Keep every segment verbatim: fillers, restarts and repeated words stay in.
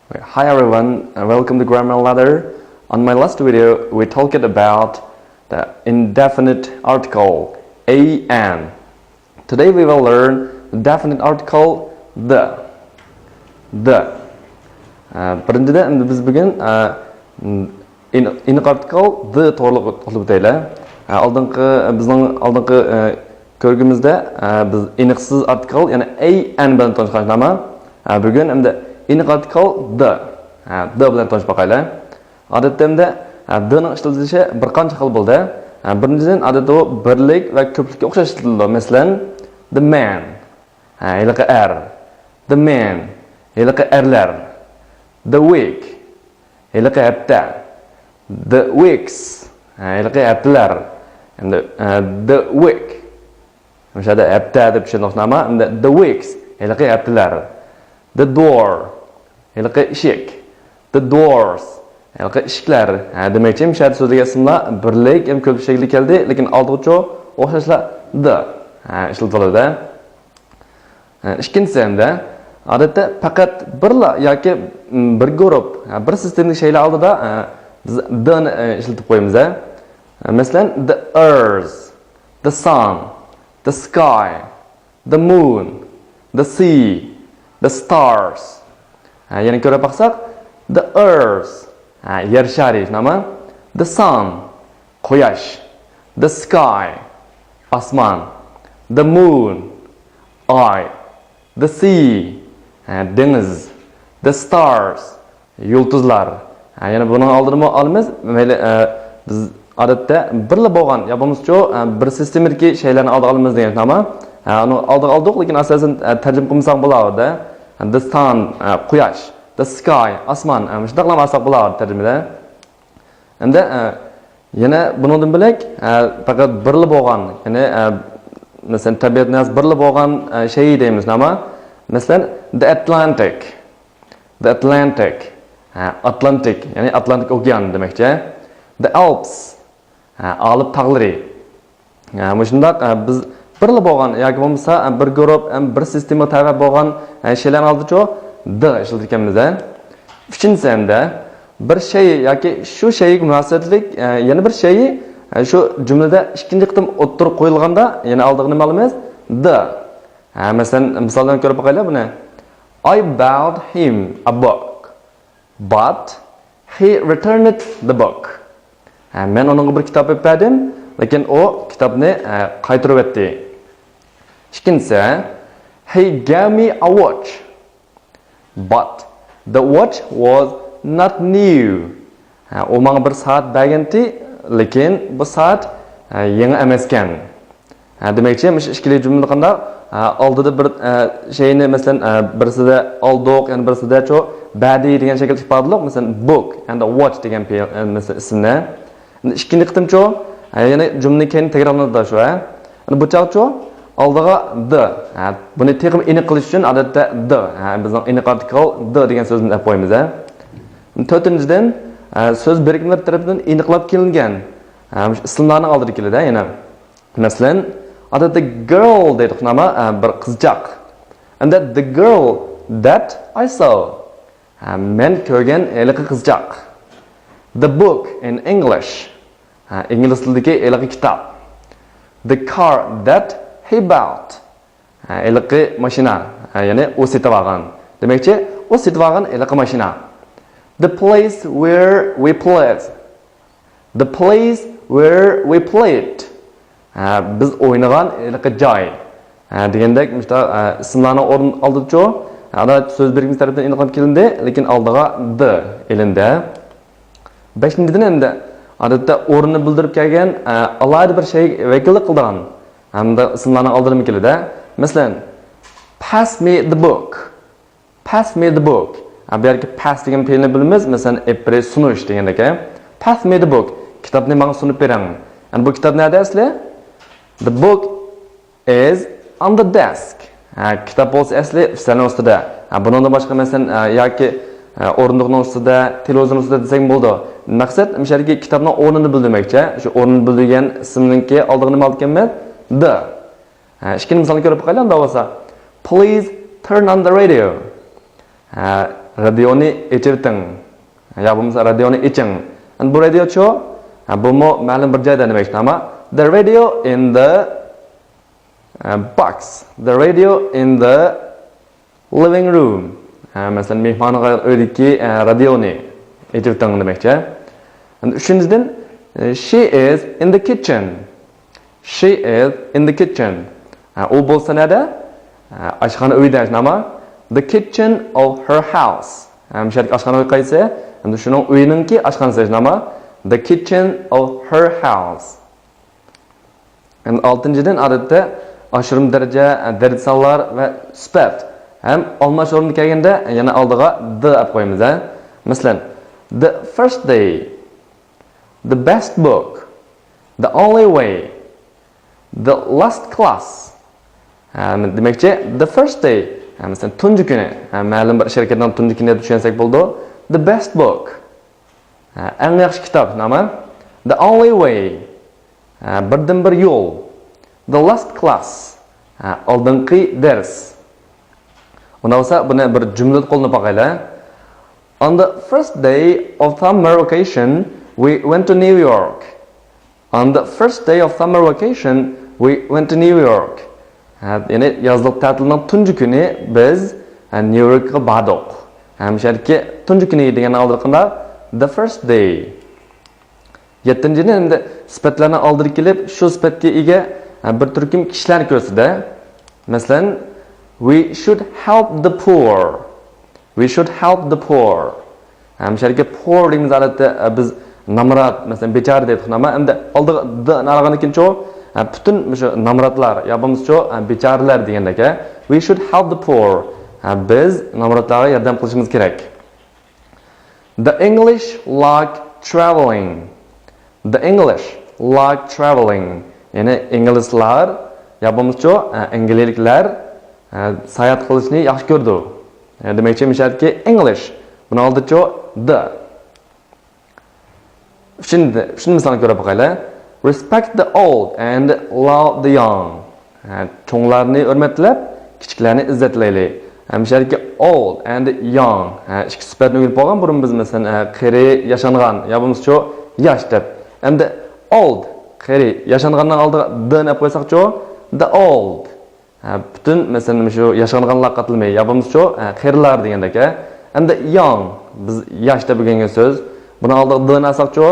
Hi everyone, and welcome to Grammar Ladder. On my last video, we talked about the indefinite article an. Today we will learn the definite article the. The. Ә, Birinchidan, endi biz bugun ә, aniq article the to'g'riliq to'xtalib o'taylik. Ә, Oldingi, bizning oldingi ә, ko'rgimizda ә, biz aniqsiz article, ya'ni an bilan tanishganmiz. Ә, Bugun endi aniq article the, ә, the bilan tanishib boqaylik. Odatda endi the ning ishlatilishi bir qancha xil bo'ladi. Ә, Birinchidan, odatda u birlik va ko'plikka o'xshash ishlatiladi. Masalan, the man, ә, ھېلىقى ئەر. The men, ھېلىقى ئەرلەر. The week, ھېلىقى ھەپتە. The weeks, ھە، ھېلىقى ھەپتىلەر. Endi ә, the week, مۇشۇ يەردە ھەپتە دەپ چۈشەندۇق، ئەمما endi the weeks، ھېلىقى ھەپتىلەر. The door، ھېلىقى ئىشىك. The doors، ھېلىقى ئىشىكلەر. ھە، دېمەكچى، مۇشۇ يەردە سۆزلىگەن ئىسىملار بىرلىك ھەم كۆپلۈك شەكلىدە كەلدى، لېكىن ئالدىغىچۇ ئوخشاشلا the، ھە، ئىشلىتىلىدۇ. ھە، ئىككىنچىسى ھەمدە، ئادەتتە پەقەت بىرلا ياكى م، بىر گۇرۇپ، ھە، بىر سىستېمىدىكى شەيلەر ئالدىدا ھە، بىز the نى ئە، ئىشلىتىپ قويىمىز. ھە. مەسىلەن، the earth, the sun, the sky, the moon, the sea, the stars. ھە، يەنە كۆرۈپ باقساق، the earth، ھە، يەر شارى، نېمە؟ The sun، قۇياش. The sky، ئاسمان. The moon، ئاي. The sea، ھە، دېڭىز. The stars، يۇلتۇزلار. ھە، يەنە بۇنىڭ ئالدىدىمۇ ئالىمىز. مەيلى، ئە، بىز ئادەتتە بىرلا بولغان يا بولمىسىچۇ، ئە، بىر سىستېمىدىكى شەيلەرنى ئالدىغا ئالىمىز دېگەن نېمە؟ ھە، ئۇنى ئالدىغا ئالدۇق، لېكىن ئاساسەن، ئە، تەرجىمە قىلمىساق بولىدۇ. The sun، ئە، قۇياش. The sky، ئاسمان. ئە، مۇشۇنداقلا ئالساق بولىدۇ تەرجىمىدە. ئەمدى، ئە، يەنە بۇنىڭدىن بۆلەك، ئە، پەقەت بىرلا بولغان، يەنى، ئە، مەسىلەن، تەبىئەتنى بىرلا بولغان، ئە، شەيئى دەيمىز، نېمە؟ مەسىلەن، the Atlantic. The Atlantic. ھە، ئاتلانتىك، يەنى ئاتلانتىك ئوكيان دېمەكچى. The Alps. ھە، ئالپ تاغلىرى. ھە، مۇشۇنداق، ھە، بىز بىرلا بولغان ياكى بولمىسا، ھە، بىر گۇرۇپ، ھەم بىر سىستېمىغا تەۋە بولغان، ھە، شەيلەرنى ئالدىچۇ the ئىشلىتىدىكەنمىز، ھە. ئۈچىنچىسى ھەمدە بىر شەيئى ياكى شۇ شەيئىگە مۇناسىۋەتلىك، ھە، يەنە بىر شەيئى، ھە، شۇ جۈملىدە ئىككىنچى قېتىم ئوتتۇرىغا قويۇلغاندا، يەنە ئالدىغا نېمە ئالىمىز؟ The. ھە، مەسىلەن، مىسالدىن كۆرۈپ باقايلى بۇنى. I bought him a book, but he returned the book. ھە، مەن ئۇنىڭغا بىر كىتاب ئېلىپ بەردىم، لېكىن ئۇ كىتابنى، ھە، قايتۇرۇۋەتتى. ئىككىنچىسى، he gave me a watch, but the watch was not new. ھە، ئۇ ماڭا بىر سائەت بەرگەنتى، لېكىن بۇ سائەت، ھە، يېڭى ئەمەسكەن. ھە، دېمەكچى، مۇشۇ ئىككىلى جۈملىدە قانداق؟ ھە، ئالدىدا بىر، ھە، شەينى، مەسىلەن، ھە، بىرسىدە ئالدۇق، يەنە بىرسىدە چۇ بەردى دېگەن شەكىلدە ئىپادىلىق. مەسىلەن، book ھەمدە watch دېگەن پېئىل، ھە، مەسىلەن، ئىسىمنى. ئەمدى ئىككىنچى قېتىمچۇ، ھە، يەنى جۈملىنىڭ كەينى تەكرارلىنىدۇ شۇ، ھە. ئەمدى بۇ چاغچۇ ئالدىغا the، ھە، بۇنى تېخىمۇ ئېنىق قىلىش ئۈچۈن، ئادەتتە the، ھە، بىزنىڭ ئېنىق ئارتىكل the دېگەن سۆزنى ئەپ قويىمىز، ھە. تۆتىنچىدىن، ھە، سۆز بىرىكمىلىرى تەرىپىدىن ئېنىقلاپ كېلىنگەن، ھە، مۇشۇ ئىسىملارنىڭ ئالدىدا كېلىدۇ، يەنە. مەسىلەن، ئادەتتە girl دەيدۇ، نېمە؟ ھە، بىر قىزچاق. And that the girl that I saw. ھە، مەن كۆرگەن ھېلىقى قىزچاق. The book in English. ھە، ئىنگلىز تىلىدىكى ھېلىقى كىتاب. The car that he bought. ھە، ھېلىقى ماشىنا. ھە، يەنى ئۇ سېتىۋالغان. دېمەكچى، ئۇ سېتىۋالغان ھېلىقى ماشىنا. The place where we played. The place where we played. ھە، بىز ئوينىغان ھېلىقى جاي. ھە، دېگەندەك، مۇشۇنداق، ھە، ئىسىملارنىڭ ئورنى ئالدىچۇ، ھە، ئادەتتە سۆز بىرىكمىسى تەرىپىدىن ئېنىقلاپ كېلىندى، لېكىن ئالدىغا the ئېلىندى. بەشىنچىدىن ئەمدى، ئادەتتە ئورنىنى بىلدۈرۈپ كەلگەن، ھە، ئالاھىدە بىر شەيگە ۋەكىللىك قىلىدىغان، ھەمدە ئىسىملارنىڭ ئالدىدىمۇ كېلىدۇ. مەسىلەن، pass me the book. Pass me the book. ھە، بۇ يەردىكى pass دېگەن پېئىلنى بىلىمىز. مەسىلەن، ئېلىپ بېرىش، سۇنۇش دېگەندەك. Pass me the book. كىتابنى ماڭا سۇنۇپ بېرىڭ. يەنى بۇ كىتاب نەدە ئەسلى؟ The book is on the desk. ھە، كىتاب بولسا ئەسلى ئۈستەلنىڭ ئۈستىدە. ھە، بۇنىڭدىن باشقا، مەسىلەن، ھە، ياكى، ھە، ئورۇندۇقنىڭ ئۈستىدە، تېلېۋىزورنىڭ ئۈستىدە دېسەك بولىدۇ. مەقسەت، مۇشۇ يەردىكى كىتابنىڭ ئورنىنى بىلدۈرمەكچى. شۇ ئورنىنى بىلدۈرگەن ئىسىمنىڭكى ئالدىغا نېمە ئالىدىكەنمىز؟ The. ھە، ئىككىنچى مىسالنى كۆرۈپ باقايلى، ئۇنداق بولسا. Please turn on the radio. ھە، رادىيونى ئېچىۋېتىڭ. يا بولمىسا رادىيونى ئېچىڭ. ئەمدى بۇ رادىيوچۇ، ھە، بۇمۇ مەلۇم بىر جايدا نېمە ئىشلەيدۇ؟ The radio in the box. The radio in the living room. ھە، مەسىلەن، مېھمانغا ئۆيدىكى، ھە، رادىيونى ئېچىۋېتىڭ دېمەكچى. ئەمدى ئۈچىنچىدىن، she is in the kitchen. She is in the kitchen. ھە، ئۇ بولسا نەدە؟ ھە، ئاشخانا ئۆيدە، نېمە؟ The kitchen of her house. ھە، مۇشۇ يەردىكى ئاشخانا ئۆي قايسى؟ ئەمدى شۇنىڭ ئۆيىنىڭكى ئاشخانىسى، نېمە؟ The kitchen of her house. ئەمدى ئالتىنچىدىن، ئادەتتە ئاشۇرما دەرىجە، دەرىجە سانلار ۋە سۈپەت ھەم ئالماش ئورۇندا كەلگەندە يەنە ئالدىغا the ئەپ قويىمىز، ھە. مەسىلەن، the first day, the best book, the only way, the last class. ھە، دېمەكچى، the first day، ھە، مەسىلەن، تۇنجى كۈنى، ھە، مەلۇم بىر شىركەتنىڭ تۇنجى كۈنى دەپ چۈشەنسەك بولىدۇ. The best book. ھە، ئەڭ ياخشى كىتاب، نېمە؟ The only way. ھە، بىردىنبىر يول. The last class. ھە، ئالدىنقى دەرس. ئۇنداق بولسا، بۇنى بىر جۈملىدە قوللىنىپ باقايلى. On the first day of summer vacation, we went to New York. On the first day of summer vacation, we went to New York. ھە، يەنى يازلىق تەتىلنىڭ تۇنجى كۈنى بىز، ھە، نيۇ يوركقا باردۇق. ھە، مۇشۇ يەردىكى تۇنجى كۈنى دېگەننىڭ ئالدىدا قانداق؟ The first day. يەتتىنچىدىن، ئەمدى سۈپەتلەرنىڭ ئالدىدا كېلىپ، شۇ سۈپەتكە ئىگە، ھە، بىر تۈركۈم كىشىلەرنى كۆرسىتىدۇ. مەسىلەن، we should help the poor. We should help the poor. ھە، مۇشۇ يەردىكى poor دېگىنىمىز ئادەتتە، ئە، بىز نامرات، مەسىلەن، بىچارە دەيدۇ، نېمە؟ ئەمدى ئالدىغا the نى ئالغاندىن كېيىنچۇ، ھە، پۈتۈن مۇشۇ نامراتلار يا بولمىسىچۇ، ھە، بىچارىلەر دېگەندەك، ھە. We should help the poor. ھە، بىز نامراتلارغا ياردەم قىلىشىمىز كېرەك. The English like traveling. The English like traveling. يەنى ئىنگلىزلار يا بولمىسىچۇ، ئە، ئەنگلىيەلىكلەر، ئە، ساياھەت قىلىشنى ياخشى كۆرىدۇ. ئە، دېمەكچى، مۇشۇ يەردىكى English. بۇنىڭ ئالدىچۇ the. ئۈچىنچى، ئۈچىنچى مىسالنى كۆرۈپ باقايلى. Respect the old and love the young. ھە، چوڭلارنى ھۆرمەتلەپ، كىچىكلەرنى ئىززەتلەيلى. ھەم شۇ يەردىكى old and young. ھە، ئىككى سۈپەتنى ئۆگىنىپ بولغان بۇرۇن بىز، مەسىلەن، ھە، قېرى، ياشانغان، يا بولمىسىچۇ ياش دەپ. ئەمدى old، قېرى، ياشانغاننىڭ ئالدىغا the نى ئەپ قويساقچۇ؟ The old. ھە، پۈتۈن، مەسىلەن، مۇشۇ ياشانغانلار قاتلىمى، يا بولمىسىچۇ، ھە، قېرىلار دېگەندەك، ھە. ئەمدى young، بىز ياش دەپ ئۆگەنگەن سۆز. بۇنىڭ ئالدىغا the نى ئالساقچۇ؟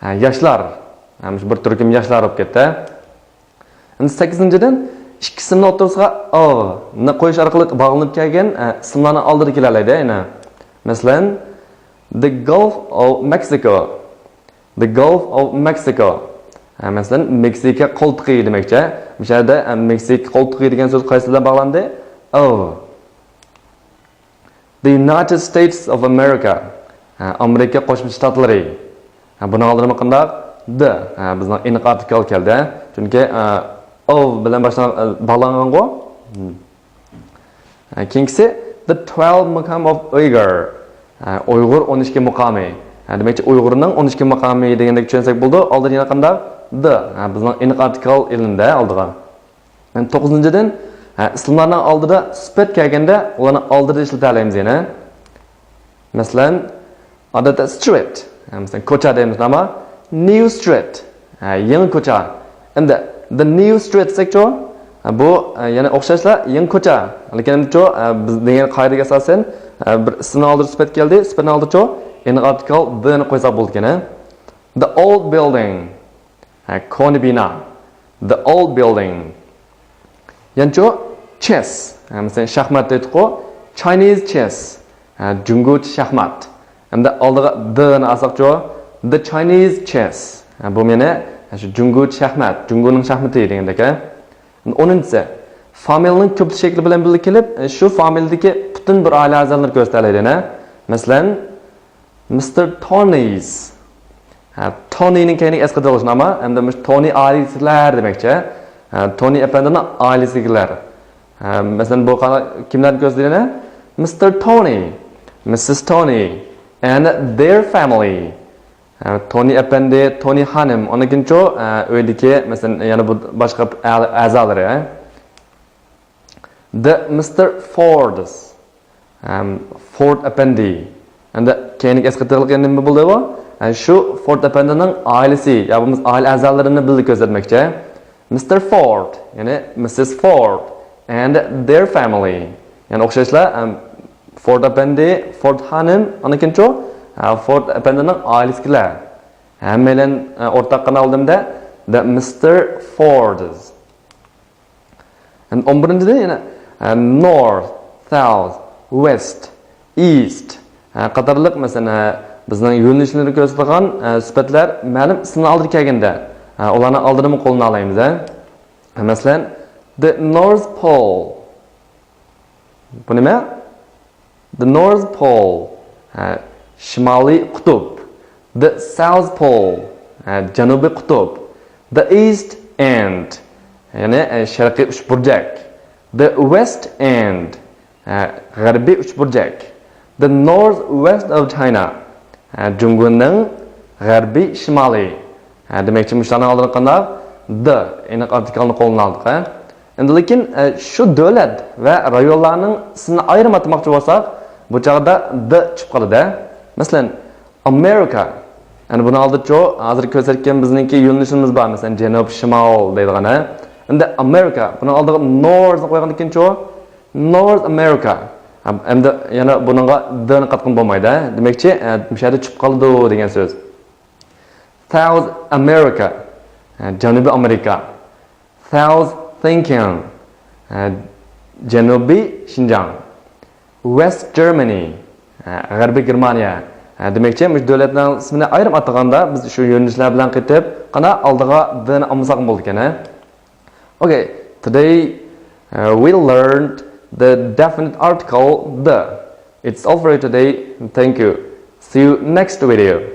ھە، ياشلار. ھە، مۇشۇ بىر تۈركۈم ياشلار بولۇپ كەتتى. ئەمدى سەككىزىنچىدىن، ئىككى ئىسىمنىڭ ئوتتۇرىسىغا of نى قويۇش ئارقىلىق باغلىنىپ كەلگەن، ئە، ئىسىملارنىڭ ئالدىدا كېلەلەيدۇ يەنە. مەسىلەن، the Gulf of Mexico. The Gulf of Mexico. ھە، مەسىلەن، مېكسىكا قولتۇقى دېمەكچى. مۇشۇ يەردە، ئە، مېكسىكا قولتۇقى دېگەن سۆز قايسى بىلەن باغلاندى؟ Of. The United States of America. ھە، ئامېرىكا قوشما شتاتلىرى. ھە، بۇنىڭ ئالدىدا قانداق؟ The. ھە، بىزنىڭ ئېنىق ئارتىكل كەلدى. چۈنكى، ئە، of بىلەن باشلان-، ئە، باغلانغانغۇ. ھە، كېيىنكىسى، the twelve مقام of Uyghur. ھە، ئۇيغۇر ئون ئىككى مۇقامى. ھە، دېمەكچى، ئۇيغۇرنىڭ ئون ئىككى مۇقامى دېگەندەك چۈشەنسەك بولىدۇ. ئالدىدا يەنە قانداق؟ The. ھە، بىزنىڭ ئېنىق ئارتىكل ئېلىندى ئالدىغا. يەنى توققۇزىنچىدىن، ھە، ئىسىملارنىڭ ئالدىدا سۈپەت كەلگەندە، ئۇلارنى ئالدىدا ئىشلىتەلەيمىز يەنە. مەسىلەن، ئادەتتە street، ھە، مەسىلەن، كوچا دەيمىز، ئەمما new street، ھە، يېڭى كوچا. ئەمدى the new street دېسەكچۇ، ھە، بۇ، ھە، يەنە ئوخشاشلا يېڭى كوچا. لېكىن ئەمدىچۇ، ھە، بىز دېگەن قائىدىگە ئاساسەن، ھە، بىر ئىسىمنىڭ ئالدىدا سۈپەت كەلدى، سۈپەتنىڭ ئالدىچۇ، ئېنىق ئارتىكل the نى قويساق بولىدىكەن. The old building. ھە، كونا بىنا. The old building. يەنىچۇ، chess. ھە، مەسىلەن، شاھمات دەيدىغۇ. Chinese chess. ھە، جۇڭگوچە شاھمات. ئەمدى ئالدىغا the نى ئالساقچۇ؟ The Chinese chess. ھە، بۇ مېنى، ھە، شۇ جۇڭگوچە شاھمات، جۇڭگونىڭ شاھمىتى دېگەندەك، ھە. ئونىنچىسى، فامىلىنىڭ كۆپلۈك شەكلى بىلەن بىللە كېلىپ، شۇ فامىلىدىكى پۈتۈن بىر ئائىلە ئەزالىرىنى كۆرسىتەلەيدۇ يەنە. مەسىلەن، Mister Tony's. ھە، تونىنىڭ كەينىگە ئەس قېتىۋالغۇچ نېمە؟ ئەمدى مۇشۇ تونى ئائىلىسىدىكىلەر دېمەكچى. ھە، تونى ئەپەندىنىڭ ئائىلىسىدىكىلەر. ھە، مەسىلەن، بۇ قانا-، كىملەرنى كۆرسىتىدۇ يەنە؟ Mister Tony، Missus Tony and their family. ھە، تونى ئەپەندى، تونى خانىم، ئۇنىڭ كېيىنچۇ، ھە، ئۆيدىكى، مەسىلەن، يەنە بۇ باشقا ئە-، ئەزالىرى. The Mister Fords. ئەم، فورد ئەپەندى. ئەمدى كەينىگە ئەسقېتىلغان نېمە بولدى بۇ؟ ئە، شۇ فورد ئەپەندىنىڭ ئائىلىسى يا بولمىسا ئائىلە ئەزالىرىنى بىللە كۆرسەتمەكچى. مىستېر فورد، يەنى مىسسىس فورد and their family. يەنى ئوخشاشلا، ئەم، فورد ئەپەندى، فورد خانىم، ئاندىن كېيىنچۇ، ئە، فورد ئەپەندىنىڭ ئائىلىسىدىكىلەر. ھەممەيلەن، ئە، ئورتاق قىلىۋالدىم دە، the Mister Fords. ئەمدى ئون بىرىنچىدە يەنە، ئە، north, south, west, east، ئە، قاتارلىق، مەسىلەن، ئە، بىزنىڭ يۆنىلىشلىرىنى كۆرسىتىدىغان، ئە، سۈپەتلەر مەلۇم ئىسىمنىڭ ئالدىدا كەلگەندە، ئە، ئۇلارنىڭ ئالدىنىمۇ قوللىنالايمىز، ئە. مەسىلەن، the North Pole. بۇ نېمە؟ The North Pole، ھە، شىمالىي قۇتۇپ. The South Pole، ھە، جەنۇبىي قۇتۇپ. The East End، يەنى، ئە، شەرقىي ئۈچبۇرجەك. The West End، ھە، غەربىي ئۈچبۇرجەك. The North West of China، ھە، جۇڭگونىڭ غەربىي شىمالى. ھە، دېمەكچى، مۇشۇلارنىڭ ئالدىدا قانداق؟ The، ئېنىق ئارتىكلنى قوللىنالدۇق، ھە. ئەمدى لېكىن، ئە، شۇ دۆلەت ۋە رايونلارنىڭ ئىسمىنى ئايرىم ئاتىماقچى بولساق، بۇ چاغدا the چىقىپ قالىدۇ. مەسىلەن، ئامېرىكا. يەنى بۇنىڭ ئالدىچۇ، ھازىر كۆرسەتكەن بىزنىڭكى يۆنىلىشىمىز بار، مەسىلەن، جەنۇب، شىمال دەيدىغان، ھە. ئەمدى ئامېرىكا، بۇنىڭ ئالدىغا north نى قويغاندىن كېيىنچۇ، North America. ھەم، ئەمدى يەنە بۇنىڭغا the نى قاتقىلى بولمايدۇ، ھە. دېمەكچى، ئە، مۇشۇ يەردە چىقىپ قالىدۇ دېگەن سۆز. South America، ھە، جەنۇبىي ئامېرىكا. South Tingkang، ھە، جەنۇبىي شىنجاڭ. West Germany، ھە، غەربىي گېرمانىيە. ھە، دېمەكچى، مۇشۇ دۆلەتنىڭ ئىسمىنى ئايرىم ئاتىغاندا، بىز شۇ يۆنىلىشلەر بىلەن قېتىپ، قانا ئالدىغا the نى ئالمىساقمۇ بولىدىكەن، ھە؟ Okay, today, uh, we learned the definite article the. It's all for you today. Thank you. See you next video.